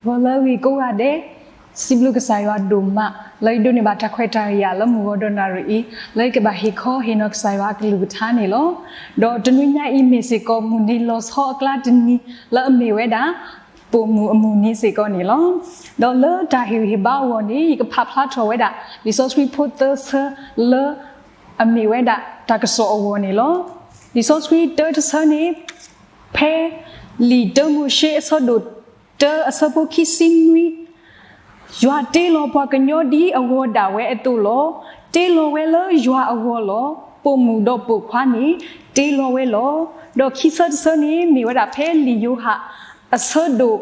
ဂီၤလၢအဂ့ၤကိးဂၤဒဲး, စံးဘျုးကစၢ်ယွၤဒိၣ်မး လၢယဒိးန့ၢ်ဘၣ်တၢ်ခွဲးတၢ်ယာ်လၢမုၢ်ဂီၤဒီးနၣ်ရံၣ်အံၤ, လၢယကဘၣ်ဟ့ၣ်ခီဟ့ၣ်နီၤကစၢ်ယွၤအကလုၢ်ကထါန့ၣ်လီၤ. ဒီးတနွံညါအံၤမ့ၢ်စ့ၢ်ကီးမုၢ်နံၤလီၤဆီအကျါတနံၤ လၢအမ့ၢ်ဝဲဒၣ် ပိာ်မုၣ်အမုၢ်နံၤစ့ၢ်ကီးန့ၣ်လီၤ. ဒီးလၢတၢ်ဟ့ၣ်ဂံၢ်ဟ့ၣ်ဘါအဂီၢ်န့ၣ် ယကဖးဖျါထီၣ်ဝဲဒၣ် လံာ်စီဆှံဖိသၢဆၢလၢ အမ့ၢ်ဝဲဒၣ်တၢ်ကစီၣ်အဂီၢ်န့ၣ်လီၤ. လံာ်စီဆှံတၢတဆၢန့ၣ် ဖဲလံာ်တၢမိၤၡ့အဆၢဒိၣ်တၢ အဆၢဖိခံဆံနွံ, ယွၤတ့လီၤပှၤကညီဒ်အဂီၤဒၣ်ဝဲအသိးလီၤ. တ့လီၤဝဲလၢယွၤအဂီၢ်လီၤ. ပိာ်မုၣ်ဒီးပိာ်ခွါန့ၣ် တ့လီၤဝဲလီၤ. ဒီးခံဆၢတဆၢန့ၣ် မ့ၢ်ဝဲဒၣ်ဖဲလံာ်ယိၤဟၣ်အဆၢဒိၣ်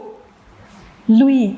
လွံၢ်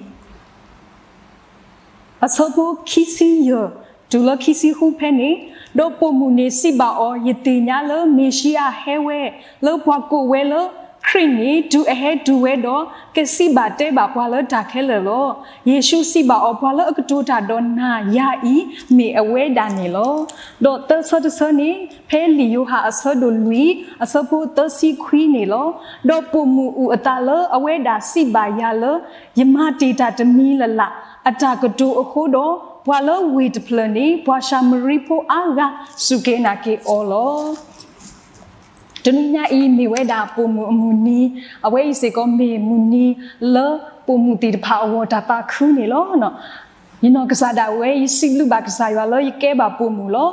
အဆၢဖိခံဆံယဲၢ် တုၤလၢခံဆံဃုဖဲန့ၣ်, ဒီးပိာ်မုၣ်န့ၣ်စံးဘၣ်အီၤ, ယသ့ၣ်ညါလၢမ့ၤၡံအၤဟဲဝဲ, လၢပှၤကိးဝဲလၢခရံာ်န့ၣ် တုၤအဟဲတုၤဝဲဒီး ကစံးဘၣ်တဲဘၣ်ပှၤလၢတၢ်ခဲလၢာ်လီၤ. ယ့ၣ်ၡူးစံးဘၣ်အီၤ, ပှၤလၢအကတိၤတၢ်ဒီးနၤယၤအံၤ မ့ၢ်အဝဲဒၣ်န့ၣ်လီၤ. ဒီးသၢဆၢတဆၢန့ၣ် ဖဲလံာ်ယိၤဟၣ်အဆၢဒိၣ်လွံၢ် အဆၢဖိသၢဆံခွံန့ၣ်လီၤ. ဒီးပိာ်မုၣ်အုၣ်အသးလၢအဝဲဒၣ်စံးဘၣ်ယၤလၢ ယမၤတ့ၢ်တၢ်တမံၤလၢ်လၢ် အတၢ်ကတိၤအဃိဒီး ပှၤလၢဝ့ၢ်တဖျၢၣ်န့ၣ် ပှၤၡၤမရံဖိအါဂၤ စူၢ်က့ၤနာ်က့ၤအီၤလီၤ. တနွံညါအံၤမ့ၢ်ဝဲဒၣ်ပိာ်မုၣ်အမုၢ်နံၤ, အဝဲအံၤစ့ၢ်ကီးမ့ၢ်မုၢ်နံၤလၢပိာ်မုၣ်သ့ၣ်တဖၣ်အဂီၢ်တၢ်သးခုန့ၣ်လီၤ. ယနီၢ်ကစၢ်ဒၣ်ဝဲ ယစံးဘျုးဘၣ်ကစၢ်ယွၤလၢယကဲဘၣ်ပိာ်မုၣ်လီၤ.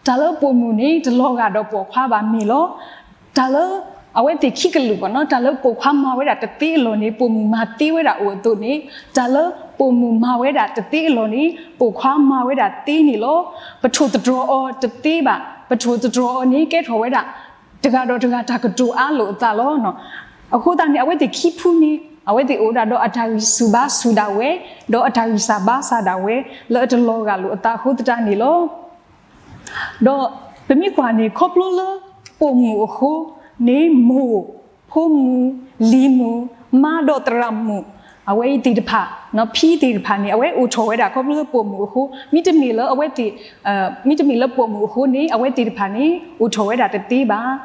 တၢ်လၢပိာ်မုၣ်န့ၣ် တလီၤဂာ်ဒီးပိာ်ခွါဘၣ်မ့ၢ်လီၤ. တၢ်လၢအဝဲသ့ၣ်ခံကလုာ်ဘၣ်နီၤ, တၢ်လၢပိာ်ခွါမၤဝဲဒၣ်တသ့အလီၢ်န့ၣ် ပိာ်မုၣ်မၤသ့ဝဲဒၣ်အိၣ်အသိးန့ၣ်, တၢ်လၢပိာ်မုၣ်မၤဝဲဒၣ်တသ့အလီၢ်န့ၣ် ပိာ်ခွါမၤဝဲဒၣ်သ့န့ၣ်လီၤ. ပထိၣ်သတြီၤအီၤတသ့ဘၣ်. ပထိၣ်သတြီၤအီၤန့ၣ် ကဲထီၣ်ဝဲဒၣ် တဂၤဒီးတဂၤတၢ်ကတိၤအါလိာ်အသးလီၤ. အဃိသတးန့ၣ် အဝဲသ့ၣ်ခံဖုန့ၣ် အဝဲသ့ၣ်အိၣ်ဒၣ်ဒီးအတၢ်ဂံၢ်ဆူၣ်ဘါဆူၣ်ဒၣ်ဝဲ, ဒီးအတၢ်ဂံၢ်စၢ်ဘါစၢ်ဒၣ်ဝဲ လၢအတလီၤဂာ်လိာ်အသးအဃိသတးန့ၣ်လီၤ. ဒီးပမ့ၢ်ကွၢ်န့ၣ် ခီဖျိလၢပိာ်မုၣ်အဃိန့ၣ် မိၢ်, ဖိမုၣ်, လံၤမုၣ်, မါဒီးသရၣ်မုၣ်, အဝဲအံၤသ့ၣ်တဖၣ်, ဖံသ့ၣ်တဖၣ်န့ၣ် အဝဲအိၣ်ထီၣ်ဝဲဒၣ်ခီဖျိလၢပိာ်မုၣ်အဃိ, မ့တမ့ၢ်လၢအဝဲသ့ၣ်, မ့တမ့ၢ်လၢပိာ်မုၣ်အဃိန့ၣ် အဝဲသ့ၣ်တဖၣ်န့ၣ် အိၣ်ထီၣ်ဝဲဒၣ်တသ့ဘၣ်.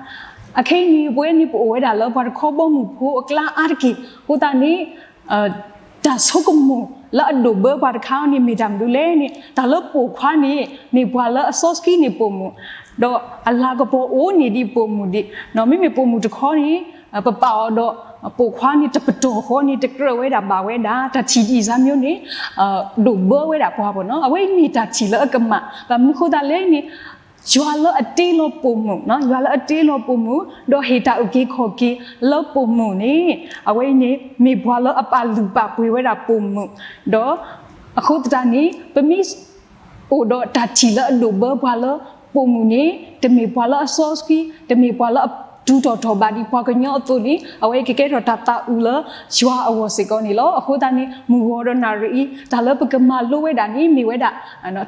အခဲအံၤန့ၣ် ပဝဲန့ၣ်ပအိၣ်ဝဲဒၣ်လၢပှၤတခီဘီမုၢ်ဖိအကျါအါတက့ၢ်အဃိသတးန့ၣ် တၢ်ဆိကမိၣ်လၢအဒိၣ်ဘၢပှၤတခါန့ၣ် မ့ၢ်တၢ်မနုၤလဲၣ်န့ၣ် တၢ်လၢပိာ်ခွါန့ၣ် မ့ၢ်ပှၤလၢအစီဆှံန့ၣ်ပိာ်မုၣ်, ဒီးအလၤကပီၤအိၣ်န့ၢ်ဒံးပိာ်မုၣ်ဒံး, မ့မ့ၢ်ပိာ်မုၣ်တခီန့ၣ် ပပာ်အီၤဒီးပိာ်ခွါန့ၣ် တပတီၢ်ဃီန့ၣ် တကြၢးဝဲဒၣ်ဘၣ်ဝဲဒၣ် တၢ်ထံၣ်ဒ်အံၤစၢ်မၠိန့ၣ် ဒိၣ်ဘၢဝဲဒၣ်ပှၤဘၣ်နီၤ. အဝဲအံၤမ့ၢ်တၢ်ထံၣ်လၢအကမၣ်, ဘၣ်မနုၤဃိသတးလဲၣ်န့ၣ် ယွၤလၢအတ့လီၤပိာ်မုၣ်, ယွၤလၢအတ့လီၤပိာ်မုၣ် ဒီးဟ့ၣ်တၢ်အုၣ်က့ၤခီၣ်က့ၤလၢပိာ်မုၣ်န့ၣ် အဝဲအံၤန့ၣ် မ့ၢ်ပှၤလၢအပာ်လုၢ်ပာ်ပှ့ၤဝဲဒၣ်ပိာ်မုၣ်, ဒီးအဃိသတးန့ၣ် ပမ့ၢ်အိၣ်ဒီးတၢ်ထံၣ်လၢအဒိၣ်ဘၢပှၤလၢပိာ်မုၣ်န့ၣ် တမ့ၢ်ပှၤလၢအစီဆှံ, တမ့ၢ်ပှၤလၢအတူၢ်ထီၣ်ထီၣ်ဘးဒ်ပှၤကညီအသိးန့ၣ် အဝဲကကဲထီၣ်တၢ်သးအုးလၢယွၤအဂီၢ်စ့ၢ်ကီးန့ၣ်လီၤ. အဃိသတးန့ၣ် မုၢ်ဂီၤဒီးနၣ်ရံၣ်အံၤ တၢ်လၢပကမၤလိဝဲဒၣ်န့ၣ် မ့ၢ်ဝဲဒၣ်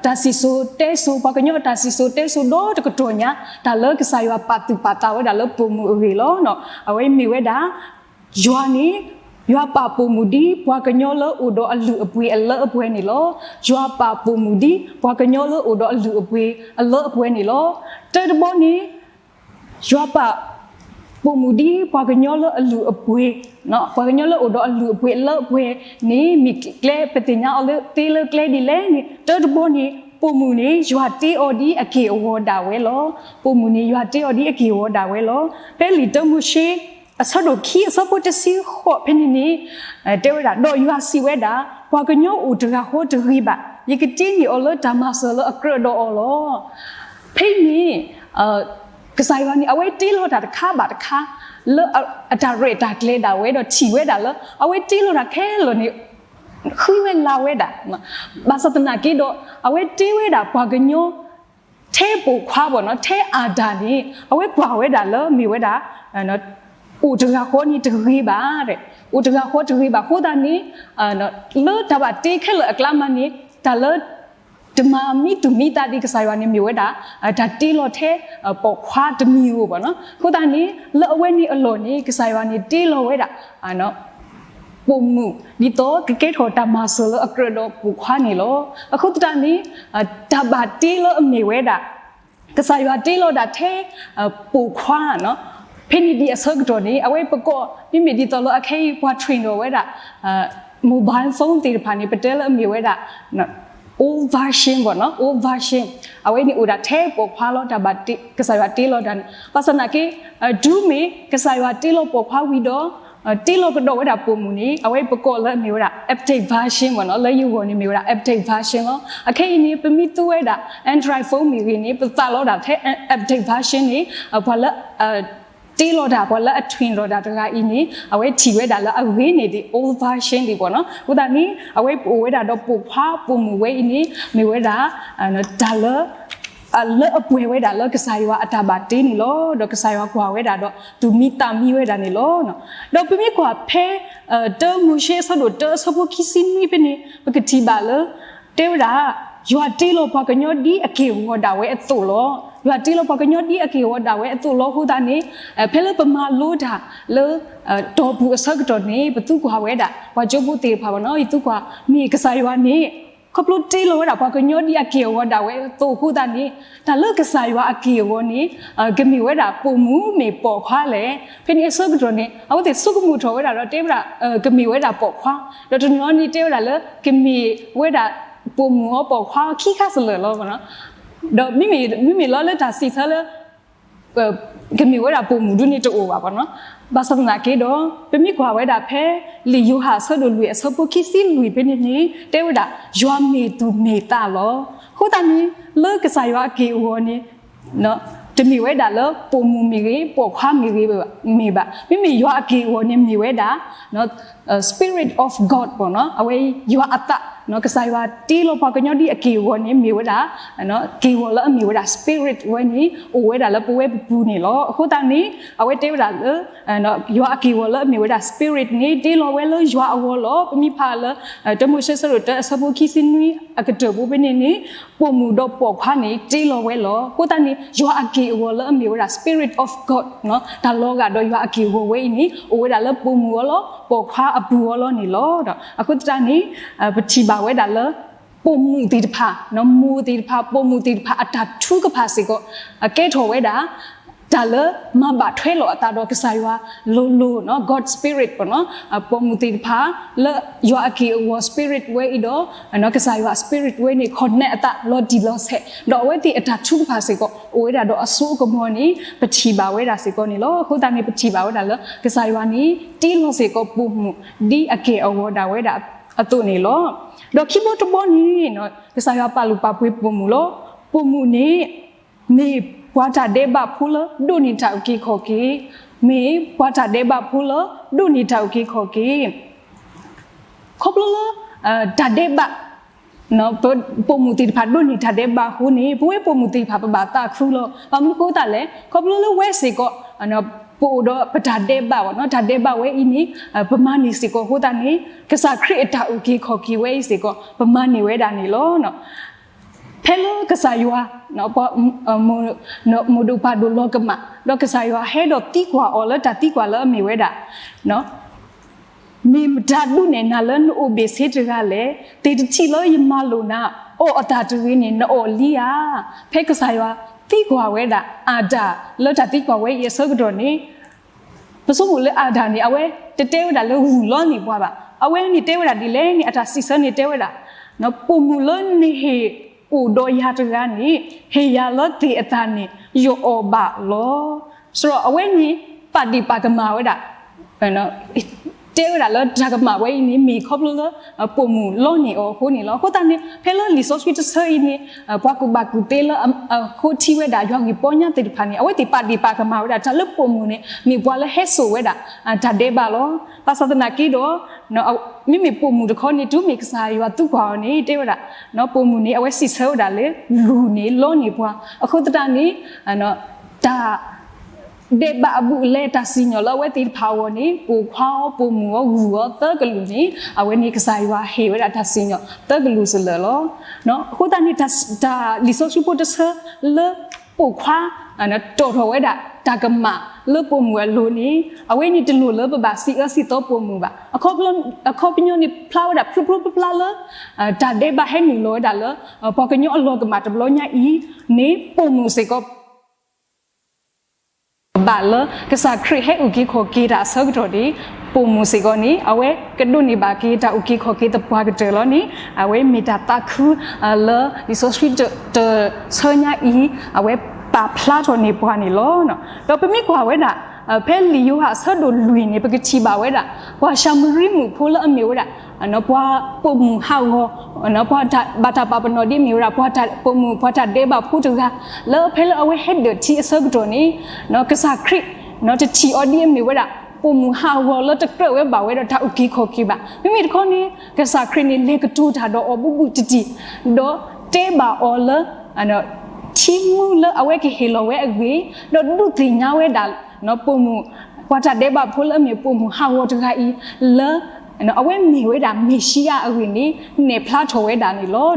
တၢ်စံၣ်စိၤတဲစိၤ ပှၤကညီအတၢ်စံၣ်စိၤတဲစိၤဒီတကတီၢ်ညါ တၢ်လၢကစၢ်ယွၤပာ်သူၣ်ပာ်သးဝဲဒၣ်လၢပိာ်မုၣ်အဂ့ၢ်လီၤ. အဝဲမ့ၢ်ဝဲဒၣ် ယွၤန့ၣ် ယွၤပာ်ပိာ်မုၣ်ဒ်ပှၤကညီလၢအိၣ်ဒီးအလုၢ်အပှ့ၤအလၢအပှဲၤန့ၣ်လီၤ. ယွၤပာ်ပိာ်မုၣ်ဒ်ပှၤကညီလၢအိၣ်ဒီးအလုၢ်အပှ့ၤအလၢအပှဲၤန့ၣ်လီၤ. တၢတဘီန့ၣ် ယွၤပာ်ပိာ်မုၣ်ဒ်ပှၤကညီလၢအလုၢ်အပှ့ၤ, ပှၤကညီလၢအိၣ်ဒီးအလုၢ်အပှ့ၤအလၢအပှဲၤန့ၣ် မ့ၢ်ကျဲပသ့ၣ်ညါအီၤလၢသ့လၢကျဲဒ်လဲၣ်န့ၣ် တၢတဘီန့ၣ် ပိာ်မုၣ်န့ၣ် ယွၤတ့အီၤဒ်အက့ၢ်အဂီၤဒၣ်ဝဲလီၤ. ပိာ်မုၣ်န့ၣ် ယွၤတ့အီၤဒ်အက့ၢ်အဂီၤဒၣ်ဝဲလီၤ. ဖဲလံာ်တၢမိၤၡ့ အဆၢဒိၣ်ခံ အဆၢဖိတဆံဃိးဖဲန့ၣ်န့ၣ် တဲဝဲဒၣ်, ဒီးယွၤစံးဝဲဒၣ်, ပှၤကညီအိၣ်တဂၤဃီတဂ့ၤဘၣ်, ယကတ့န့ၢ်အီၤလၢတၢ်မၤစၢၤလၢအကြၢးဒီးအီၤလီၤ. ဖဲအံၤန့ၣ် ကစၢ်ယွၤန့ၣ် အဝဲတ့လီၤတၢ်တခါဘၣ်တခါ လၢအတၢ်ရဲၣ်တၢ်ကျဲၤဒၣ်ဝဲဒီးထံၣ်ဝဲဒၣ်လၢ အဝဲတ့လီၤတၢ်ခဲလၢာ်န့ၣ် ဃုဝဲလၤဝဲဒၣ်, ဘၣ်ဆၣ်သနာ်က့ဒီး အဝဲတ့ဝဲဒၣ်ပှၤကညီ ထဲပိာ်ခွါဘၣ်နီၤ ထဲအၤဒၣ်န့ၣ် အဝဲကွၢ်ဝဲဒၣ်လၢမ့ၢ်ဝဲဒၣ် အိၣ်တဂၤဃီန့ၣ်တဂ့ၤဘၣ်, အိၣ်တဂၤဃီတဂ့ၤဘၣ်အဃိသတးန့ၣ် လၢတၢ်ဘၣ်တ့ခဲလၢာ်အကျါမးန့ၣ် တၢ်လၢ တမၤမံသူၣ်မံသးဒ်ကစၢ်ယွၤန့ၣ်မ့ၢ်ဝဲဒၣ် တၢ်တ့လီၤထဲ ပိာ်ခွါတမံၤဧိၤဘၣ်နီၤ. အဃိသတးန့ၣ် လၢအဝဲန့ၣ်အလီၢ်န့ၣ် ကစၢ်ယွၤန့ၣ်တ့လီၤဝဲဒၣ် ပိာ်မုၣ် ဒ်သိးကကဲထီၣ်တၢ်မၤစၢၤလၢအကြၢးဒီးပိာ်ခွါန့ၣ်လီၤ. အဃိသတးန့ၣ် တၢ်ဘၣ်တ့လၢအမ့ၢ်ဝဲဒၣ် ကစၢ်ယွၤတ့လီၤဒၣ်ထဲ ပိာ်ခွါနီၤ. ဖဲန့ၣ်ဒ်အဆၢကတီၢ်န့ၣ် အဝဲပကိး မ့မ့ၢ်ဒ်သိးလၢအခဲအံၤပှၤ train ဒီးဝဲဒၣ် mobile phone သ့ၣ်တဖၣ်န့ၣ် ပတဲလၢအမ့ၢ်ဝဲဒၣ် old version ပေါ့နော်, old version အဝဲန့ၣ်အိၣ်ဒၣ်ထဲပိာ်ခွါလီၤ တၢ်ဘၣ်တ့ ကစၢ်ယွၤတ့လီၤတၢ်န့ၣ် ဘၣ်ဆၣ်သနာ်က့ တုၤမ့ၢ်ကစၢ်ယွၤတ့လီၤပိာ်ခွါဝံၤဒီး တ့လီၤကဒီးဝဲဒၣ်ပိာ်မုၣ်န့ၣ် အဝဲပကိးလၢအမ့ၢ်ဝဲဒၣ် update version ပေါ့နော်, လၢယဂီၢ်န့ၣ်မ့ၢ်ဝဲဒၣ် update version လီၤ. အခဲအံၤန့ၣ် ပမ့ၢ်သူဝဲဒၣ် Android phone မ့ၢ်ဂ့ၤန့ၣ် ပသးလီၤဒၣ်ထဲ update version န့ၣ် ပှၤလၢ တ့လီၤတၢ် ပှၤလၢအ train လီၤတၢ်တဂၤအံၤန့ၣ် အဝဲထံၣ်ဝဲဒၣ်လၢအဂ့ၤန့ၢ်ဒံး old version ဒံးပေါ့နော်. အဃိသတးန့ၣ် အဝဲပအိၣ်ဝဲဒၣ်ဒီးပိာ်ခွါပိာ်မုၣ်ဝဲအံၤန့ၣ် မ့ၢ်ဝဲဒၣ် တၢ်လၢ လၢအပှဲၤဝဲဒၣ်လၢကစၢ်ယွၤအတၢ်ဘၣ်တ့န့ၣ်လီၤ. ဒီးကစၢ်ယွၤကွၢ်ဝဲဒၣ်ဒီးသူၣ်မံသးမံဝဲဒၣ်န့ၣ်လီၤ. ဒီးပမ့ၢ်ကွၢ်ဖဲ တၢမိၤၡ့အဆၢဒိၣ်တၢအဆၢဖိခံဆံနွံဖဲန့ၣ် ပကထံၣ်ဘၣ်လၢ တဲဝဲဒၣ် ယွၤတ့လီၤပှၤကညီဒ်အက့ၢ်အဂီၤဒၣ်ဝဲအသိးလီၤ. ယွၤတ့လီၤပှၤကညီဒ်အက့ၢ်အဂီၤဒၣ်ဝဲအသိးလီၤ. အဃိသတးန့ၣ် ဖဲလၢပမၤလိတၢ်လၢ တီၢ်ပူၤအဆၢကတီၢ်န့ၣ် ပသံကွၢ်ဝဲဒၣ် ပှၤကၠိဖိသ့ၣ်တဖၣ်ဘၣ်နီၤ ယသံကွၢ် မ့ၢ်ကစၢ်ယွၤန့ၣ် ခီဖျိတ့လီၤဝဲဒၣ်ပှၤကညီဒ်အက့ၢ်အဂီၤဒၣ်ဝဲအသိးအဃိသတးန့ၣ် တၢ်လၢကစၢ်ယွၤအက့ၢ်အဂီၤန့ၣ် ကမ့ၢ်ဝဲဒၣ်ပိာ်မုၣ်မ့ၢ်ပိာ်ခွါလဲၣ်. ဖဲန့ၣ်အဆၢကတီၢ်န့ၣ် အဝဲသ့ၣ်ဆိကမိၣ်ထီၣ်ဝဲဒၣ်ဒီးတဲဝဲဒၣ် ကမ့ၢ်ဝဲဒၣ်ပိာ်ခွါ, ဒီးတနီၤန့ၣ်တဲဝဲဒၣ်လၢ ကမ့ၢ်ဝဲဒၣ်ပိာ်မုၣ်အီၤပိာ်ခွါအီၤခံခါစလၢာ်လီၤ. ဒီးမ့မ့ၢ်လီၤလၢတၢ်စံးဆၢလၢ ကမ့ၢ်ဝဲဒၣ်ပိာ်မုၣ်ဒုန့ၣ်တအိၣ်ဘၣ်နီၤ. ဘၣ်ဆၣ်သနာ်က့ဒီး ပမ့ၢ်ကွၢ်ဝဲဒၣ်ဖဲ လံာ်ယိၤဟၣ်အဆၢဒိၣ်လွံၢ်အဆၢဖိခံဆံလွံၢ်ဖဲန့ၣ်န့ၣ် တဲဝဲဒၣ် ယွၤမ့ၢ်သူၣ်မ့ၢ်သးလီၤ. အဃိသတးန့ၣ် လၢကစၢ်ယွၤအက့ၢ်အဂီၤန့ၣ် တမ့ၢ်ဝဲဒၣ်လၢပိာ်မုၣ်မ့ၢ်ဂ့ၤ ပိာ်ခွါမ့ၢ်ဂ့ၤ မ့ၢ်ဘၣ်. မ့မ့ၢ်ယွၤအက့ၢ်အဂီၤန့ၣ်မ့ၢ်ဝဲဒၣ် Spirit of God ပေါ့နော်, အဝဲယွၤအသး, ကစၢ်ယွၤတ့လီၤပှၤကညီဒ်အက့ၢ်အဂီၤန့ၣ် မ့ၢ်ဝဲဒၣ် က့ၢ်ဂီၤလၢအမ့ၢ်ဝဲဒၣ် Spirit ဝဲန့ၣ် အိၣ်ဝဲဒၣ်လၢပဝဲပပူၤန့ၣ်လီၤ. အဃိသတးန့ၣ် အဝဲတဲဝဲဒၣ်လၢ ယွၤအက့ၢ်ဂီၤလၢအမ့ၢ်ဝဲဒၣ် Spirit န့ၣ် တ့လီၤဝဲလၢယွၤအဂီၤလီၤ. ပမ့ၢ်ဖးလၢ တၢမိၤၡ့အဆၢဒိၣ်တၢအဆၢဖိခံဆံနွံအကတၢၢ်ပူၤဖဲန့ၣ်န့ၣ် ပိာ်မုၣ်ဒီးပိာ်ခွါန့ၣ် တ့လီၤဝဲလီၤ. အဃိသတးန့ၣ် ယွၤအက့ၢ်အဂီၤလၢအမ့ၢ်ဝဲဒၣ် Spirit of God တၢ်လီၤဂာ်ဒီးယွၤအက့ၢ်အဂီၤဝဲအံၤန့ၣ် အိၣ်ဝဲဒၣ်လၢပိာ်မုၣ်အဂီၤလီၤ ပိာ်ခွါအပူၤအဂီၤလီၤန့ၣ်လီၤ. အဃိသတးန့ၣ် ပထံၣ်ဘၣ်ဝဲဒၣ်လၢ ပိာ်မုၣ်သ့ၣ်တဖၣ်, မိၢ်သ့ၣ်တဖၣ် ပိာ်မုၣ်သ့ၣ်တဖၣ်အတၢ်ထုကဖၣ်စ့ၢ်ကီး အကဲထီၣ်ဝဲဒၣ် တၢ်လၢမၤဘၣ်ထွဲလိာ်အသးဒီးကစၢ်ယွၤလိၤလိၤ, God Spirit ပေါ့နော်, ပိာ်မုၣ်သ့ၣ်တဖၣ် လၢယွၤအက့ၢ်အဂီၤ Spirit ဝဲအံၤဒီး ကစၢ်ယွၤ Spirit ဝဲန့ၣ် connect အသးလီၤတံၢ်လီၤဆဲး, ဒီးအဝဲသ့ၣ်အတၢ်ထုကဖၣ်စ့ၢ်ကီး အိၣ်ဝဲဒၣ်ဒီးအစိအကမီၤန့ၣ် ပထံၣ်ဘၣ်ဝဲဒၣ်စ့ၢ်ကီးန့ၣ်လီၤ. အဃိသတးန့ၣ် ပထံၣ်ဘၣ်ဝဲဒၣ်လၢ ကစၢ်ယွၤန့ၣ် တ့လီၤစ့ၢ်ကီးပိာ်မုၣ် ဒ်အက့ၢ်အဂီၤဒၣ်ဝဲဒၣ်အသိးန့ၣ်လီၤ. ဒီးခံဘီတဘီန့ၣ် ကစၢ်ယွၤပာ်လုၢ်ပာ်ပှ့ၤပိာ်မုၣ်လီၤ. ပိာ်မုၣ်န့ၣ် မ့ၢ်ပှၤတၢ်ဒဲးဘးဖိလၢဒိးန့ၢ်တၢ်အုၣ်က့ၤခီၣ်က့ၤ, မ့ၢ်ပှၤတၢ်ဒဲးဘးဖိလၢဒိးန့ၢ်တၢ်အုၣ်က့ၤခီၣ်က့ၤ ခီဖျိလၢ တၢ်ဒဲးဘး ပိာ်မုၣ်သ့ၣ်တဖၣ်ဒိးန့ၢ်တၢ်ဒဲးဘးအဃိန့ၣ် ပဝဲပိာ်မုၣ်သ့ၣ်တဖၣ်ပဘၣ်သးခုလီၤ. ဘၣ်မနုၤအဃိသတးလဲၣ်, ခီဖျိလၢဝဲစ့ၢ်ကီး ပအိၣ်ဒီးပတၢ်ဒဲးဘးဘၣ်နီၤ, တၢ်ဒဲးဘးဝဲအံၤန့ၣ် ပမၤန့ၢ်စ့ၢ်ကီးအဃိသတးန့ၣ် ကစၢ်ခရံာ်အတၢ်အုၣ်က့ၤခီၣ်က့ၤဝဲအံၤစ့ၢ်ကီး ပမၤန့ၢ်ဝဲဒၣ်န့ၣ်လီၤ. ဖဲလၢကစၢ်ယွၤ မိၢ်ဒိၣ်ပၢ်ဒိၣ်လီၤကမၣ် ဒီးကစၢ်ယွၤဟဲဒီးသံကွၢ်အီၤလၢတၢ်သံကွၢ်လၢအမ့ၢ်ဝဲဒၣ် မ့ၢ်မတၤဒုးနဲၣ်နၤလၢနအိၣ်ဘ့ၣ်ဆ့တဂၤလဲၣ်. သ့ၣ်တထံၣ်လၢယမၤလိာ်နၤ အီၣ်အသၣ်တဂ့ၤန့ၣ် နအီၣ်လံဧါ. ဖဲကစၢ်ယွၤသံကွၢ်ဝဲဒၣ်အၤဒၣ်လၢတၢ်သံကွၢ်ဝဲအံၤအဆၢကတီၢ်န့ၣ် ပဆိကမိၣ်လၢအၤဒၣ်န့ၣ် အဝဲတတဲဝဲဒၣ်လၢဂုၢ်လီန့ၢ်ပှၤဘၣ်. အဝဲန့ၣ်တဲဝဲဒၣ်ဒ်လဲၣ်န့ၣ် အတၢ်စံးဆၢန့ၣ်တဲဝဲဒၣ် ပိာ်မုၣ်လၢနဟ့ၣ်အိၣ်ဒီးယၤတဂၤန့ၣ် ဟ့ၣ်ယၤလၢသ့ၣ်အသၣ်န့ၣ် ယအီၣ်ဘၣ်လီၤ. ဆိုတော့ အဝဲန့ၣ် ပာ်ဒ့ၣ်ပာ်ကမၣ်ဝဲဒၣ် တဲဝဲဒၣ်လၢတၢ်ကမၣ်ဝဲအံၤန့ၣ် မ့ၢ်ခီဖျိလၢ ပိာ်မုၣ်လီန့ၢ်အီၤအဃိန့ၣ်လီၤ. အဃိသတးန့ၣ် ဖဲလၢလံာ်စီဆှံတဆၢအံၤန့ၣ် ပှၤကူၣ်ဘၣ်ကူၣ်သ့လၢအဃိထံဝဲဒၣ် ယွၤဂံၢ်ပီညါသ့ၣ်တဖၣ်န့ၣ် အဝဲသ့ၣ်ပာ်ဒ့ၣ်ပာ်ကမၣ်ဝဲဒၣ် တၢ်လၢပိာ်မုၣ်န့ၣ် မ့ၢ်ပှၤလၢဟဲစိာ်ဝဲဒၣ် တၢ်ဒဲးဘးလီၤ. ဘၣ်ဆၣ်သနာ်က့ဒီး မ့မ့ၢ်ပိာ်မုၣ်တခီန့ၣ် တုၤမ့ၢ်ကစၢ်ယွၤသံကွၢ်အီၤန့ၣ် တဲဝဲဒၣ် ပိာ်မုၣ်န့ၣ် အဝဲစံးဆၢဝဲဒၣ်လၢ ဂုၢ်န့ၣ်လီန့ၢ်ပှၤ အဃိသတးန့ၣ် တၢ် ဒဲးဘးအဘူးအလဲ တၢ်စံၣ်ညီၣ်လၢအဝဲသ့ၣ်တဖၣ်အဂီၢ်န့ၣ် ပိာ်ခွါအီၤ ပိာ်မုၣ်အီၤ ဂုၢ်အီၤ သၢကလုာ်န့ၣ် အဝဲန့ၣ်ကစၢ်ယွၤဟ့ၣ်ဝဲဒၣ်တၢ်စံၣ်ညီၣ် သၢကလုာ်စလၢာ်လီၤ. အဃိသတးန့ၣ် တၢ်လံာ်စီဆှံဖိတဆၢလၢ ပိာ်ခွါ တီၣ်ထီၣ်ဝဲဒၣ် တၢ်ကမၣ်လၢပိာ်မုၣ်အလိၤန့ၣ် အဝဲန့ၣ်တလိၣ်လၢပဘၣ်စံးအၢစံးသီပိာ်မုၣ်ဘၣ်. အခီပညီန့ၣ် ဖျါဝဲဒၣ်ဖျိဖျိဖျါဖျါလၢ တၢ်ဒဲးဘးဟဲနုာ်လီၤဝဲဒၣ်လၢ ပှၤကညီအလီၢ်ကမၣ်တဘျီညါအံၤန့ၣ် ပိာ်မုၣ်စ့ၢ်ကီး ဘၣ်လၢကစၢ်ခရံာ်ဟဲအုၣ်က့ၤခီၣ်က့ၤတၢ်အဆၢကတီၢ်န့ၣ် ပိာ်မုၣ်စ့ၢ်ကီးန့ၣ် အဝဲကဒိးန့ၢ်ဘၣ်က့ၤတၢ်အုၣ်က့ၤခီၣ်က့ၤသပှၢ်ကတၢၢ်လီၤန့ၣ် အဝဲမ့ၢ်တၢ်သးခုလၢလံာ်စီဆှံတဆၢညါအံၤ အဝဲပာ်ဖျါထီၣ်န့ၢ်ပှၤန့ၣ်လီၤ. ဒီးပမ့ၢ်ကွၢ်ဝဲဒၣ် ဖဲလံာ်ယိၤဟၣ်အဆၢဒိၣ်လွံၢ်န့ၣ် ပကထံၣ်ဘၣ်ဝဲဒၣ် ပှၤၡၤမရံမုၣ်ဖိလၢအမ့ၢ်ဝဲဒၣ် ပှၤပိာ်မုၣ်ဟးဂီၤ ပှၤဘၣ်တၢ်ပာ်ပနီၣ်ဒ်အမ့ၢ်ဝဲဒၣ် ပှၤပိာ်မုၣ်ပှၤတၢ်ဒဲးဘးဖိတဂၤ လၢဖဲလၢအဝဲဟဲဒၢၣ်ထံအဆၢကတီၢ်န့ၣ် ကစၢ်ခရံာ် တထံၣ်အီၤဒ်အမ့ၢ်ဝဲဒၣ် ပိာ်မုၣ်ဟးဂီၤလၢတကြၢးဝဲဘၣ်ဝဲဒီးတၢ်အုၣ်က့ၤခီၣ်က့ၤဘၣ်. မ့မ့ၢ်တခီန့ၣ် ကစၢ်ခရံာ်န့ၣ် လဲၤကတိၤတၢ်ဒီးအီၤဘူးဘူးတံၢ်တံၢ် ဒီးတဲဘၣ်အီၤလၢ ထံမူလၢအဝဲကဟ့ၣ်လီၤဝဲအဂ့ၢ် ဒီးဒုးသ့ၣ်ညါဝဲဒၣ် ပိာ်မုၣ် ပှၤတၢ်ဒဲးဘးဖိလၢအမ့ၢ်ပိာ်မုၣ်ဟးဂီၤတဂၤအံၤ လၢ အဝဲမ့ၢ်ဝဲဒၣ်မ့ၤၡံယၤအဂ့ၢ်န့ၣ် နဲၣ်ဖျါထီၣ်ဝဲဒၣ်န့ၣ်လီၤ.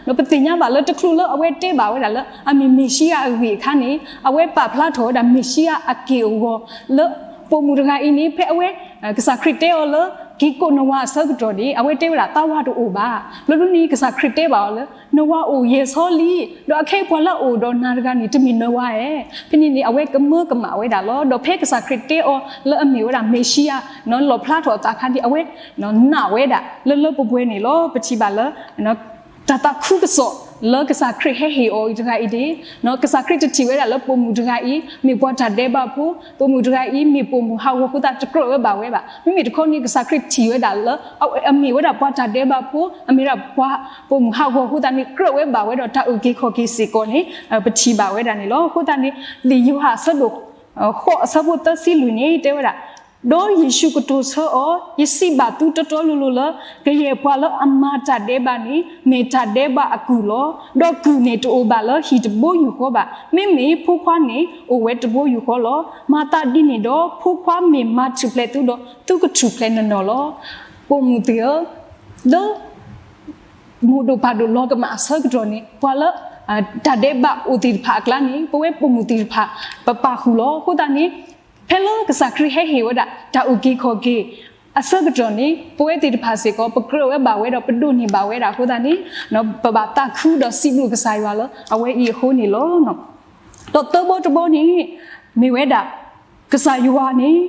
ဒီးပသ့ၣ်ညါဘၣ်လၢတချုးလၢအဝဲတဲဘၣ်ဝဲဒၣ်လၢ အမ့ၢ်မ့ၤၡံယၤအဂ့ၢ်အခါန့ၣ် အဝဲပာ်ဖျါထီၣ်ဝဲဒၣ်မ့ၤၡံယၤအက့ၢ်အဂီၤ လၢပိာ်မုၣ်တဂၤအံၤန့ၣ် ဖဲအဝဲ ကစၢ်ခရံာ်တဲအီၤလၢ က့ၤကိးနဝၤအဆၢကတီၢ်န့ၣ် အဝဲတဲဝဲဒၣ်သးဝါတအိၣ်ဘၣ်. ဘျီဒ်န့ၣ် ကစၢ်ခရံာ်တဲဘၣ်အီၤလၢ နဝၤအိၣ်ယဲၢ်ဆီလံ, ဒီးအခဲအံၤပှၤလၢအအိၣ်ဒီးနၤတဂၤန့ၣ် တမ့ၢ်နဝၤဧါ. ဖဲန့ၣ်န့ၣ် အဝဲကမၢကမၣ်ဝဲဒၣ်လီၤ. ဒီးဖဲကစၢ်ခရံာ်တဲအီၤလၢအမ့ၢ်ဝဲဒၣ်မ့ၤၡံယၤ လီၣ်ဖျါထီၣ်အသးအခါန့ၣ် အဝဲနာ်ဝဲဒၣ်လၢလၢပှဲၤပှဲၤန့ၣ်လီၤ. ပထံၣ်ဘၣ်လၢ တၢ်သးခုကစီၣ်လၢကစၢ်ခရံာ်ဟဲဟ့ၣ်အီၤအံၤတဂၤအံၤန့ၣ် ကစၢ်ခရံာ်တထံၣ်ဝဲဒၣ်လၢပိာ်မုၣ်တဂၤအံၤ မ့ၢ်ပှၤတၢ်ဒဲးဘးဖိ, ပိာ်မုၣ်တဂၤအံၤ မ့ၢ်ပိာ်မုၣ်ဟးဂီၤအဃိသတးတကြၢးဝဲဘၣ်ဝဲဘၣ်. မ့မ့ၢ်တခီန့ၣ် ကစၢ်ခရံာ်ထံၣ်ဝဲဒၣ်လၢ အမ့ၢ်ဝဲဒၣ်ပှၤတၢ်ဒဲးဘးဖိ, အမ့ၢ်ဝဲဒၣ်ပှၤပိာ်မုၣ်ဟးဂီၤအဃိသတးန့ၣ် ကြၢးဝဲဘၣ်ဝဲဒီးတၢ်အုၣ်က့ၤခီၣ်က့ၤစ့ၢ်ကီးန့ၣ် ပထံၣ်ဘၣ်ဝဲဒၣ်န့ၣ်လီၤ. အဃိသတးန့ၣ် လံာ်ယိၤဟၣ်အဆၢဒိၣ် ဃိးအဆၢဖိသၢဆံလွံၢ်န့ၣ် တဲဝဲဒၣ်, ဒီးယ့ၣ်ၡူးကတိၤဆၢအီၤ, ယစံးဘၣ်သုတီတီလိၤလိၤလၢ ကယဲၢ်ပှၤလၢအမၤတၢ်ဒဲးဘးန့ၣ် မ့ၢ်တၢ်ဒဲးဘးအကုၢ်လီၤ. ဒီးကုၢ်န့ၣ်တအိၣ်ဘၣ်လၢဟံၣ်တဘိယူၢ်ဃီဘၣ်. မ့မ့ၢ်ဖိခွါန့ၣ် အိၣ်ဝဲတဘိယူၢ်ဃီလီၤ. မၤသးဒ်န့ၣ်ဒီး ဖိခွါမ့ၢ်မၤထူၣ်ဖျဲးသုဒီး သုကထူၣ်ဖျဲးနီၢ်နီၢ်လီၤ. ပိာ်မုၣ်သ့ၣ်ဧၢ, လၢ မိၢ်ဒိၣ်ပၢ်ဒိၣ်လီၤကမၣ်အဆၢကတီၢ်န့ၣ် ပှၤလၢ တၢ်ဒဲးဘးအိၣ်သ့ၣ်တဖၣ်အကျါန့ၣ် ပဝဲပိာ်မုၣ်သ့ၣ်တဖၣ် ပပာ်ဃုာ်လီၤ. အဃိသတးန့ၣ် ဖဲလၢကစၢ်ခရံာ်ဟဲဟ့ၣ်ဝဲဒၣ် တၢ်အုၣ်က့ၤခီၣ်က့ၤ အဆၢကတီၢ်န့ၣ် ပဝဲသ့ၣ်တဖၣ်စ့ၢ်ကီး ပကြၢးဝဲဘၣ်ဝဲဒီး ပဒိးန့ၢ်ဘၣ်ဝဲဒၣ်အဃိသတးန့ၣ် ပဘၣ်သးခုဒီးစံးဘျုးကစၢ်ယွၤလၢအဝဲအံၤအဃိန့ၣ်လီၤ. ဒီးသၢဘီတဘီန့ၣ် မ့ၢ်ဝဲဒၣ် ကစၢ်ယွၤန့ၣ်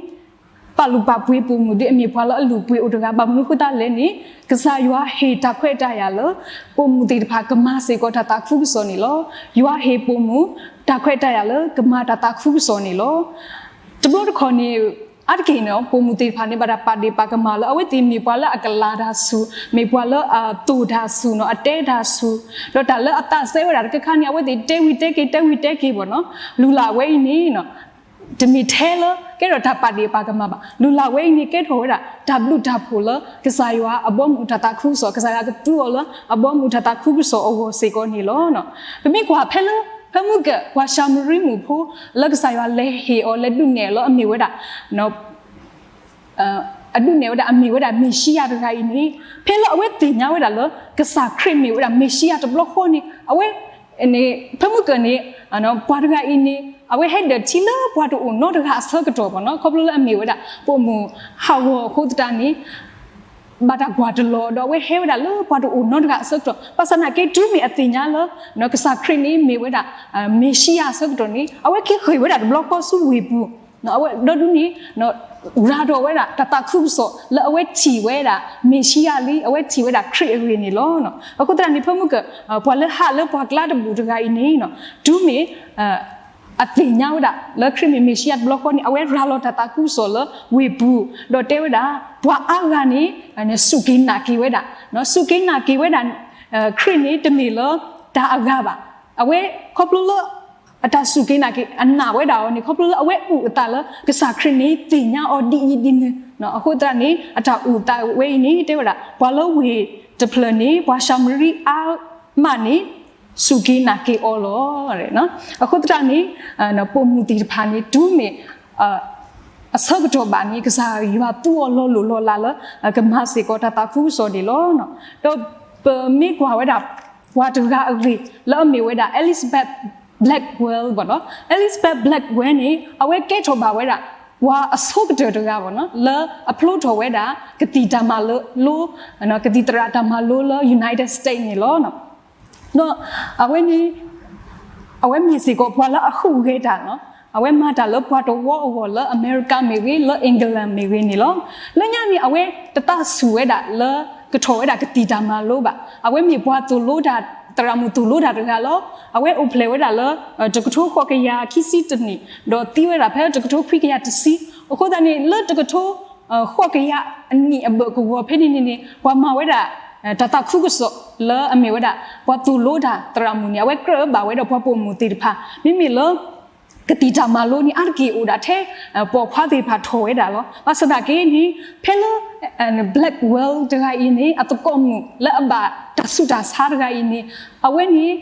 ပာ်လုၢ်ပာ်ပှ့ၤပိာ်မုၣ်ဒ်အမ့ၢ်ပှၤလၢအလုၢ်ပှ့ၤအိၣ်တဂၤ ဘၣ်မနုၤအဃိသတးလဲၣ်န့ၣ် ကစၢ်ယွၤဟ့ၣ်တၢ်ခွဲးတၢ်ယာ်လၢ ပိာ်မုၣ်သ့ၣ်တဖၣ်ကမၤစ့ၢ်ကီးတၢ်သးခုကစီၣ်န့ၣ်လီၤ. ယွၤဟ့ၣ်ပိာ်မုၣ် တၢ်ခွဲးတၢ်ယာ်လၢကမၤတၢ်သးခုကစီၣ်န့ၣ်လီၤ. တဘျီတခီၣ်န့ၣ် အါတက့ၢ်န့ၣ် ပိာ်မုၣ်သ့ၣ်တဖၣ်န့ၣ် ဘၣ်တၢ်ပာ်ဒ့ၣ်ပာ်ကမၣ်လၢ အဝဲသ့ၣ်မ့ၢ်ပှၤလၢအကလၤတၢ်ဆူၣ်, မ့ၢ်ပှၤလၢအသိၣ်တၢ်ဆူၣ်နီၤ, အတဲတၢ်ဆူၣ်, ဒီးတၢ်လၢအသးစဲဝဲဒၣ်တခါခါန့ၣ် အဝဲသ့ၣ်တဲဝံၤတဲက့ၤ တဲဝံၤတဲက့ၤဘၣ်နီၤ, လုၢ်လၢ်ဝဲအံၤန့ၣ် တမ့ၢ်ထဲလၢ ကဲထီၣ်တၢ်ပာ်ဒ့ၣ်ပာ်ကမၣ်ဘၣ်. လုၢ်လၢ်ဝဲအံၤန့ၣ် ကဲထီၣ်ဝဲဒၣ် တၢ်ဘျုးတၢ်ဖှိၣ်လၢ ကစၢ်ယွၤအဘီအမုၢ်တၢ်သးခုကစီၣ်, ကစၢ်ယွၤကသူအီၤလၢအဘီအမုၢ်တၢ်သးခုကစီၣ်အဂီၢ်စ့ၢ်ကီးန့ၣ်လီၤ. ပမ့ၢ်ကွၢ်ဖဲလၢ ဖဲမုၢ်ကၢၢ် ပှၤၡၤမရံမုၣ်ဖိ လၢကစၢ်ယွၤလဲၤဟ့ၣ်အီၤ လဲၤဒုးနဲၣ်အီၤလၢအမ့ၢ်ဝဲဒၣ် အဒုးနဲၣ်ဝဲဒၣ်အမ့ၢ်ဝဲဒၣ်မ့ၤၡံယၤတဂၤအံၤန့ၣ်, ဖဲလၢအဝဲသ့ၣ်ညါဝဲဒၣ်လၢ ကစၢ်ခရံာ်မ့ၢ်ဝဲဒၣ်မ့ၤၡံယၤတဘျီဃီန့ၣ် အဝဲ ဖဲမုၢ်ကၢၢ်န့ၣ် ပှၤတဂၤအံၤန့ၣ် အဝဲဟဲဒၢးထံလၢပှၤတအိၣ်နီတဂၤအဆၢကတီၢ်ဘၣ်နီၤ, ခီဖျိလၢအမ့ၢ်ဝဲဒၣ် ပိာ်မုၣ်ဟးဂီၤအဃိသတးန့ၣ် ဘၣ်တၢ်ကွၢ်တလီၤ ဒီးအဝဲဟဲဝဲဒၣ်လၢပှၤတအိၣ်နီတဂၤအဆၢကတီၢ်, ဘၣ်ဆၣ်သနာ်က့ တုၤမ့ၢ်အသ့ၣ်ညါလၢ ကစၢ်ခရံာ်န့ၣ်မ့ၢ်ဝဲဒၣ် မ့ၤၡံယၤအဆၢကတီၢ်န့ၣ် အဝဲက့ၤဃ့ၢ်ဝဲဒၣ်တဘျီဃီဆူဝ့ၢ်ပူၤ, အဝဲဒီဒူၣ်န့ၣ် ရၤဒီးဝဲဒၣ်တၢ်သးခုကစီၣ်လၢအဝဲထံၣ်ဝဲဒၣ် မ့ၤၡံယၤလံ, အဝဲထံၣ်ဝဲဒၣ်ခရံာ်အဂ့ၢ်န့ၣ်လီၤ. အဃိသတးန့ၣ် ဖဲမုၢ်ကၢၢ် ပှၤလၢဟးလၢပှၤကျါတဘူၣ်တဂၤအံၤန့ၣ် တုၤမ့ၢ် အသ့ၣ်ညါဝဲဒၣ်လၢခရံာ်မ့ၢ်မ့ၤၡံယၤတဘျီဃီန့ၣ် အဝဲရၤလီၤတၢ်သးခုကစီၣ်လၢဝ့ၢ်ပူၤ, ဒီးတဲဝဲဒၣ် ပှၤအါဂၤန့ၣ် စူၢ်က့ၤနာ်က့ၤဝဲဒၣ်, စူၢ်က့ၤနာ်က့ၤဝဲဒၣ် ခရံာ်န့ၣ်တမ့ၢ်လၢတၢ်အဂၤဘၣ်. အဝဲခီဖျိလၢ အတၢ်စူၢ်က့ၤနာ်က့ၤ အနာ်ဝဲဒၣ်အီၤန့ၣ် ခီဖျိလၢအဝဲအုၣ်အသးလၢ ကစၢ်ခရံာ်န့ၣ်သ့ၣ်ညါအီၤဒ်အံၤဒ်နုၤ, အဃိသတးန့ၣ် အတၢ်အုၣ်အသးဝဲအံၤန့ၣ် တဲဝဲဒၣ် ပှၤလၢဝ့ၢ်တဖျၢၣ်န့ၣ် ပှၤၡၤမရံအါမးန့ၣ် စူၢ်က့ၤနာ်က့ၤအီၤလီၤ. အဃိသတးန့ၣ် ပိာ်မုၣ်သ့ၣ်တဖၣ်န့ၣ် တုၤမ့ၢ် အဆၢကတီၢ်ဘၣ်န့ၣ် ကစၢ်ယွၤသူအီၤလီၤလိၢ်လီၤလးလၢ ကမၤစ့ၢ်ကီးတၢ်သးခုကစီၣ်န့ၣ်လီၤ. ဒီးပမ့ၢ်ကွၢ်ဝဲဒၣ် ပှၤတဂၤအဂ့ၢ် လၢအမ့ၢ်ဝဲဒၣ် Elizabeth Blackwell ဘၣ်နီၤ, Elizabeth Blackwell န့ၣ် အဝဲကဲထီၣ်ဘၣ်ဝဲဒၣ် ပှၤအဆိကတၢၢ်တဂၤဘၣ်နီၤ လၢအဖျိထီၣ်ဝဲဒၣ် ကသံၣ်တၢ်မၤလိ ကသံၣ်သရၣ်တၢ်မၤလိလၢ United States န့ၣ်လီၤ. ဒီးအဝဲန့ၣ် အဝဲမ့ၢ်စ့ၢ်ကီးပှၤလၢအဟူးဂဲၤတၢ်နီၤ အဝဲမၤတၢ်လၢပှၤတဝီအဂီၢ်လၢအမဲရကၤမ့ၢ်ဂ့ၤ လၢ England မ့ၢ်ဂ့ၤန့ၣ်လီၤ. လၢညါန့ၣ် အဝဲတသးဆူၣ်ဝဲဒၣ်လၢ ကထီၣ်ဝဲဒၣ်ကသံၣ်တၢ်မၤလိဘၣ်. အဝဲမ့ၢ်ပှၤသိၣ်လိတၢ် သရၣ်မုၣ်သိၣ်လိတၢ်တဂၤလီၤ. အဝဲအိၣ်ဖျဲၣ်ဝဲဒၣ်လၢ တကထိဃိးကယၤခံဆံတၢနံၣ် ဒီးသံဝဲဒၣ်ဖဲတကထိခွံကယၤတဆံ. အဃိသတးန့ၣ် လၢတကထိ ဃိးကယၤအနံၣ်အဘၢၣ်ကဝီၤဖဲန့ၣ်န့ၣ်န့ၣ် ပှၤမၤဝဲဒၣ် တၢ်သးခုကစီၣ်လၢအမ့ၢ်ဝဲဒၣ် ပှၤသိၣ်လိတၢ်သရၣ်မုၣ်န့ၣ် အဝဲကြၢးဘၣ်ဝဲဒီးပှၤပိာ်မုၣ်သ့ၣ်တဖၣ် မ့မ့ၢ်လၢ ကသံၣ်တၢ်မၤလိန့ၣ် အါတက့ၢ်အိၣ်ဒၣ်ထဲ ပိာ်ခွါသ့ၣ်တဖၣ်ထီၣ်ဝဲဒၣ်လီၤ. ဘၣ်ဆၣ်သနာ်က့န့ၣ် ဖဲလၢ Blackwell တဂၤအံၤန့ၣ် အသကိးမုၣ်လၢအဘၣ်တၢ်ဆူးတၢ်ဆါတဂၤအံၤန့ၣ် အဝဲန့ၣ်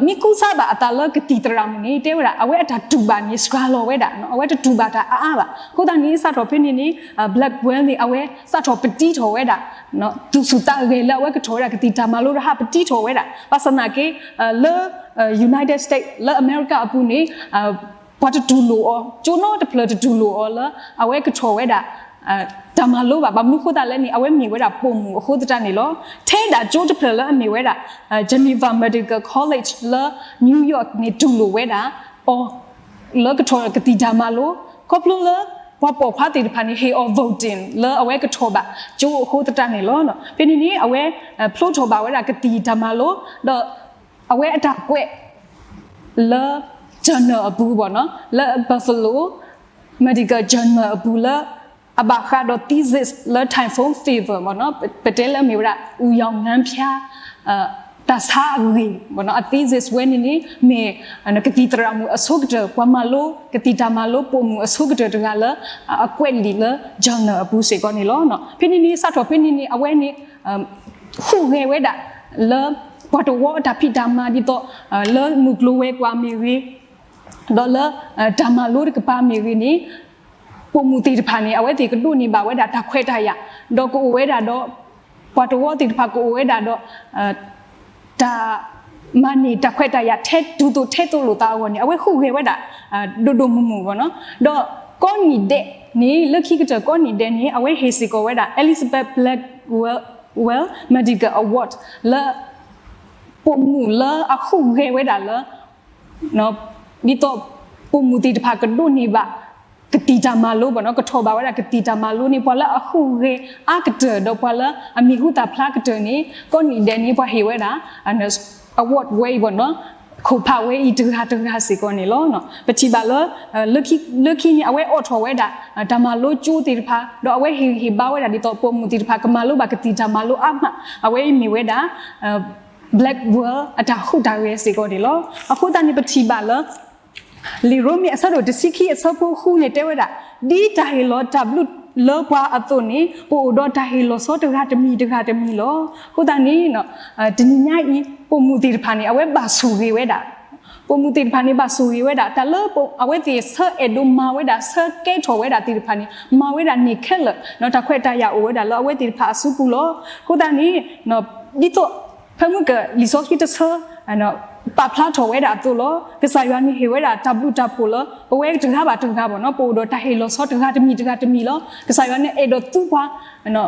မ့ၢ်ကူစါဘၣ်အသးလၢကသံၣ်သရၣ်မုၣ်န့ၣ် တဲဝဲဒၣ် အဝဲအတၢ်တူၢ်ဘၣ်န့ၣ် စှၤလီၤဝဲဒၣ်, အဝဲတတူၢ်ဘၣ်တၢ်အါအါဘၣ်. အဃိသတးန့ၣ် စးထီၣ်ဖဲန့ၣ်န့ၣ် Blackwell န့ၣ် အဝဲစးထီၣ်ပတံထီၣ်ဝဲဒၣ် သူၣ်ဆူၣ်သးဂဲၤလၢအဝဲကထီၣ်ဝဲဒၣ်ကသံၣ်တၢ်မၤလိတဟးပတံထီၣ်ဝဲဒၣ်. ဘၣ်ဆၣ်သနာ်က့ လၢ United States လၢအမဲရကၤအပူၤန့ၣ် ပှၤတတူၢ်လိာ်အီၤ, ကၠိနီတဖျၢၣ်တတူၢ်လိာ်အီၤလၢ အဝဲကထီၣ်ဝဲဒၣ် တၢ်မၤလိဘၣ်. ဘၣ်မနုၤဃိသတးလဲၣ်န့ၣ် အဝဲမ့ၢ်ဝဲဒၣ်ပိာ်မုၣ်အဃိသတးန့ၣ်လီၤ. ထဲဒၣ်ကၠိတဖျၢၣ်လၢအမ့ၢ်ဝဲဒၣ် Geneva Medical College လၢ New York န့ၣ် တူၢ်လိာ်ဝဲဒၣ်အီၤ လၢကထီၣ်ကသံၣ်တၢ်မၤလိ, ခီဖျိလၢ ပှၤပိာ်ခွါသ့ၣ်တဖၣ်န့ၣ် ဟ့ၣ်အီၤ voting လၢအဝဲကထီၣ်ဘၣ်ကၠိအဃိသတးန့ၣ်လီၤ. ဖဲန့ၣ်န့ၣ် အဝဲဖျိထီၣ်ဘၣ်ဝဲဒၣ်ကသံၣ်တၢ်မၤလိ ဒီးအဝဲအတၢ်ကွဲး လၢ journal အပူၤ လၢ Buffalo Medical Journal အပူၤလၢ အဘၣ်ဃးဒီး thesis လၢ typhoid fever ပတဲလၢမ့ၢ်ဝဲဒၣ် အူရောင်ငန်းဖျား တၢ်ဆါအဂ့ၢ် အ thesis ဝဲန့ၣ်န့ၣ် မ့ၢ်ကသံၣ်သရၣ်မုၣ်အဆိကတၢၢ် ပှၤမၤလိကသံၣ်တၢ်မၤလိပိာ်မုၣ်အဆိကတၢၢ်တဂၤလၢ အကွဲးလံာ်လၢ journal အပူၤစ့ၢ်ကီးန့ၣ်လီၤ. ဖဲန့ၣ်န့ၣ် စးထီၣ်ဖဲန့ၣ်န့ၣ် အဝဲန့ၣ် ဟူးဂဲၤဝဲဒၣ် လၢပှၤတဝီအတၢ်ဖံးတၢ်မၤဒ်သိး လၢမုၢ်ကျိၤဝဲၤကွာ်မ့ၢ်ဂ့ၤ ဒီးလၢ တၢ်မၤလိတကပၤမ့ၢ်ဂ့ၤန့ၣ် ပိာ်မုၣ်သ့ၣ်တဖၣ်န့ၣ် အဝဲသ့ၣ်ကဒိးန့ၢ်ဘၣ်ဝဲဒၣ်တၢ်ခွဲးတၢ်ယာ် ဒီးကအိၣ်ဝဲဒၣ်ဒီး ပှၤတဝီသ့ၣ်တဖၣ်ကအိၣ်ဝဲဒၣ်ဒီး တၢ်မၤန့ၢ်တၢ်ခွဲးတၢ်ယာ်ထဲဒူၣ်သိးထဲသိးလိာ်သးအဂီၢ်န့ၣ် အဝဲဟူးဂဲၤဝဲဒၣ် ဒိၣ်ဒိၣ်မုၢ်မုၢ်ဘၣ်နီၤ. ဒီးကိးနံၣ်ဒဲးန့ၣ် လၢခံကတၢၢ်ကိးနံၣ်ဒဲးန့ၣ် အဝဲဟ့ၣ်စ့ၢ်ကီးဝဲဒၣ် Elizabeth Blackwell Medical Award လၢ ပိာ်မုၣ်လၢအဟူးဂဲၤဝဲဒၣ်လၢ ဒ်သိး ပိာ်မုၣ်သ့ၣ်တဖၣ်ကဒိးန့ၢ်ဘၣ် ကသံၣ်တၢ်မၤလိဘၣ်နီၤ, ကထီၣ်ဘၣ်ဝဲဒၣ်ကသံၣ်တၢ်မၤလိန့ၣ် ပှၤလၢအဟူးဂဲၤအါကတၢၢ် ဒီးပှၤလၢအမံၤဟူသၣ်ဖျါကတၢၢ်န့ၣ် ကိးနံၣ်ဒဲးန့ၣ် ပှၤဟ့ၣ်ဝဲဒၣ် award ဝဲအံၤဘၣ်နီၤ, ခိၣ်ဖးဝဲအံၤတဂၤတဂၤစ့ၢ်ကီးန့ၣ်လီၤ. ပထံၣ်ဘၣ်လၢ လၢခံန့ၣ် အဝဲအိးထီၣ်ဝဲဒၣ် တၢ်မၤလိကၠိသ့ၣ်တဖၣ် ဒီးအဝဲဟ့ၣ်ဂံၢ်ဟ့ၣ်ဘါဝဲဒၣ်ဒ်သိး ပိာ်မုၣ်သ့ၣ်တဖၣ် ကမၤလိဘၣ်ကသံၣ်တၢ်မၤလိအါမး, အဝဲအံၤမ့ၢ်ဝဲဒၣ် Blackwell အတၢ်ဟူးတၢ်ဂဲၤစ့ၢ်ကီးန့ၣ်လီၤ. အဃိသတးန့ၣ် ပထံၣ်ဘၣ်လၢ လံာ်ရိမ့ၤအဆၢဒိၣ်တဆံခံအဆၢဖိဃုန့ၣ်တဲဝဲဒၣ်, ဒ်တၢ်ဟ့ၣ်လီၤတၢ်ဘျုးလၢပှၤအသိးန့ၣ် ပအိၣ်ဒီးတၢ်ဟ့ၣ်လီၤဆီတဂၤတမံၤတဂၤတမံၤလီၤ. အဃိသတးန့ၣ် တနံၤညါအံၤ ပိာ်မုၣ်သ့ၣ်တဖၣ်န့ၣ် အဝဲဘၣ်ဆိၣ်ဂ့ၤဝဲဒၣ် ပိာ်မုၣ်သ့ၣ်တဖၣ်န့ၣ် ဘၣ်ဆိၣ်ဂ့ၤဝဲဒၣ် တၢ်လၢအဝဲသ့ၣ်ဆၢအဲၣ်ဒိးမၤဝဲဒၣ် ဆၢကဲထီၣ်ဝဲဒၣ်သ့ၣ်တဖၣ်န့ၣ် မၤဝဲဒၣ်န့ၣ်ခဲလၢာ် တၢ်ခွဲးတၢ်ယာ်အိၣ်ဝဲဒၣ်လၢအဝဲသ့ၣ်တဖၣ်အစုပူၤလီၤ. အဃိသတးန့ၣ် ဒ်သိး ဖဲမုၢ်ကလံာ်စီဆှံတဆၢ ပာ်ဖျါထီၣ်ဝဲဒၣ်အသိးလီၤ. ကစၢ်ယွၤန့ၣ်ဟ့ၣ်ဝဲဒၣ်တၢ်ဘျုးတၢ်ဖှိၣ်လၢ ပဝဲတဂၤဘၣ်တဂၤဘၣ်နီၤ ပအိၣ်ဒီးတၢ်ဟ့ၣ်လီၤဆီတဂၤတမံၤတဂၤတမံၤလီၤ. ကစၢ်ယွၤန့ၣ်အဲၣ်ဒိးသူပှၤ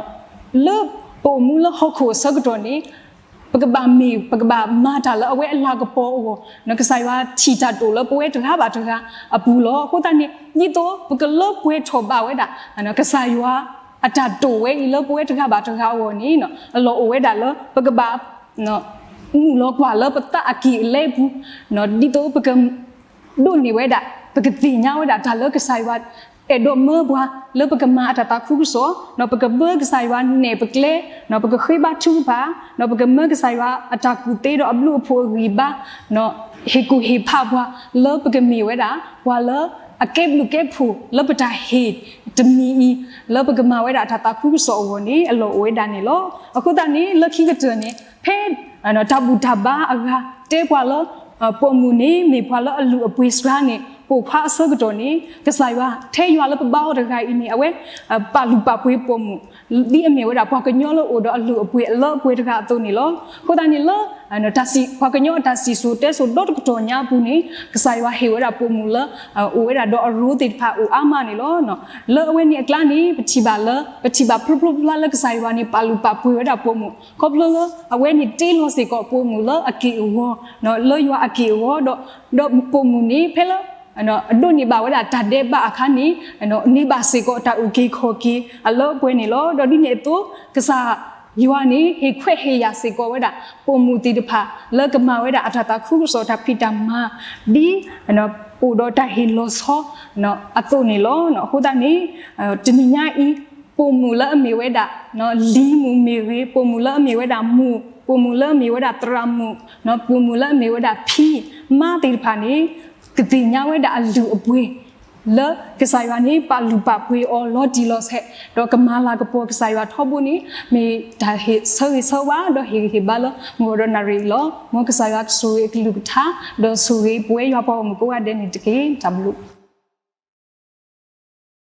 လၢပအိၣ်မူလၢဟီၣ်ခိၣ်အဆၢကတီၢ်န့ၣ် ပကဘၣ်မ့ၢ် ပကဘၣ်မၤတၢ်လၢအဝဲအလၤကပီၤအဂီၢ် ကစၢ်ယွၤထံၣ်တၢ်တိာ်လၢပဝဲတဂၤဘၣ်တဂၤအပူၤလီၤ. အဃိသတးန့ၣ် ဒ်သိးပကလၢပှဲၤထီၣ်ဘၣ်ဝဲဒၣ် ကစၢ်ယွၤအတၢ်တိာ်ဝဲအံၤလၢပဝဲတဂၤဘၣ်တဂၤအဂီၢ်န့ၣ် အလီၢ်အိၣ်ဝဲဒၣ်လၢ ပကဘၣ် မုၢ်လီၤကွၢ်လၢပသးအကံၢ်အလဲအပူၤ ဒ်သိးပက ဒိးန့ၢ်ဝဲဒၣ် ပကသ့ၣ်ညါဝဲဒၣ်တၢ်လၢကစၢ်ယွၤ အဲၣ်ဒိးမၢပှၤ လၢပကမၤအတၢ်သးခုကစီၣ် ပကဘၢကစၢ်ယွၤနဲၣ်ပကျဲ ပကဃ့ဘါထုကဖၣ် ပကမၢကစၢ်ယွၤအတၢ်ကူၣ်သ့ဒီးအဘျုးအဖှိၣ်အဂံၢ်ဘါ ဟ့ၣ်ကူၣ်ဟ့ၣ်ဖးပှၤ လၢပကမ့ၢ်ဝဲဒၣ် ပှၤလၢအကဲဘျုးကဲဖှိၣ်လၢပတၢ်ဟ့ၣ်တမံၤအံၤ လၢပကမၤဝဲဒၣ်တၢ်သးခုကစီၣ်အဂီၢ်န့ၣ် အလီၢ်အိၣ်ဝဲဒၣ်န့ၣ်လီၤ. အဃိသတးန့ၣ် လၢခံကတၢၢ်န့ၣ် ဖဲ တၢ်ဘူၣ်တၢ်ဘါအဂၤ တဲပှၤလၢ ပိာ်မုၣ်န့ၣ် မ့ၢ်ပှၤလၢအလုၢ်အပှ့ၤစှၤန့ၣ် ပိာ်ခွါအဆၢကတီၢ်န့ၣ် ကစၢ်ယွၤ ထဲယွၤလၢပဘါအီၤတဂၤအံၤန့ၣ် အဝဲ ပာ်လုၢ်ပာ်ပှ့ၤပိာ်မုၣ် ဒ်အမ့ၢ်ဝဲဒၣ်ပှၤကညီလၢအိၣ်ဒီးအလုၢ်အပှ့ၤအလၢအပှဲၤတဂၤအသိးန့ၣ်လီၤ. အဃိသတးန့ၣ်လၢ ပှၤကညီအတၢ်စံၣ်စိၤတဲစိၤဒီတကတီၢ်ညါအပူၤန့ၣ် ကစၢ်ယွၤဟ့ၣ်ဝဲဒၣ်ပိာ်မုၣ်လၢ အိၣ်ဝဲဒၣ်ဒီးအရိသ့ၣ်တဖၣ်အိၣ်အါမးန့ၣ်လီၤ. လၢအဝဲန့ၣ်အကျါန့ၣ် ပထံၣ်ဘၣ်လၢ ပထံၣ်ဘၣ်ဖျိဖျိဖျါဖျါလၢကစၢ်ယွၤန့ၣ် ပာ်လုၢ်ပာ်ပှ့ၤဝဲဒၣ်ပိာ်မုၣ် ခီဖျိလၢအဝဲန့ၣ်တ့လီၤစ့ၢ်ကီးပိာ်မုၣ်လၢအက့ၢ်အဂီၤ လၢယွၤအက့ၢ်အဂီၤ ဒီး ဒီးပိာ်မုၣ်န့ၣ် ဖဲလၢ အဒိးန့ၢ်ဘၣ်ဝဲဒၣ်တၢ်ဒဲးဘးအခါန့ၣ် န့ၢ်ဘၣ်စ့ၢ်ကီးတၢ်အုၣ်က့ၤခီၣ်က့ၤအလၢအပှဲၤန့ၣ်လီၤ. ဒီးဒ်န့ၣ်အသိး ကစၢ်ယွၤန့ၣ် ဟ့ၣ်ခွဲးဟ့ၣ်ယာ်စ့ၢ်ကီးဝဲဒၣ် ပိာ်မုၣ်သ့ၣ်တဖၣ် လၢကမၤဝဲဒၣ်အတၢ်သးခုကစီၣ်တၢ်ဖံးတၢ်မၤ ဒ် အိၣ်ဒီးတၢ်ဟ့ၣ်လီၤဆီအသိးန့ၣ်လီၤ. အဃိသတးန့ၣ် တနံၤညါအံၤ ပိာ်မုၣ်လၢအမ့ၢ်ဝဲဒၣ် လံၤမုၣ်မ့ၢ်ဂ့ၤ, ပိာ်မုၣ်လၢအမ့ၢ်ဝဲဒၣ်မုၣ်, ပိာ်မုၣ်လၢအမ့ၢ်ဝဲဒၣ်သရၣ်မုၣ်, ပိာ်မုၣ်လၢအမ့ၢ်ဝဲဒၣ်ဖံမါသ့ၣ်တဖၣ်န့ၣ် ကသ့ၣ်ညါဝဲဒၣ်အလုၢ်အပှ့ၤ လၢကစၢ်ယွၤန့ၣ် ပာ်လုၢ်ပာ်ပှ့ၤအီၤလီၤတံၢ်လီၤဆဲး ဒီးကမၤလၤကပီၤကစၢ်ယွၤထီဘိန့ၣ် မ့ၢ်တၢ်ဟ့ၣ်ဆၢဂ့ၤဆၢဝါ ဒီးဟ့ၣ်ဂံၢ်ဟ့ၣ်ဘါလၢမုၢ်ဂီၤဒီးနၣ်ရံၣ်အံၤလီၤ. မ်ကစၢ်ယွၤကဆိၣ်ဂ့ၤအကလုၢ်ကထါ ဒီးဆိၣ်ဂ့ၤပဝဲယွၤပှၤဂီၢ်မုၢ်ကိးဂၤဒဲးန့ၣ်တက့ၢ်. တၢ်ဘျုး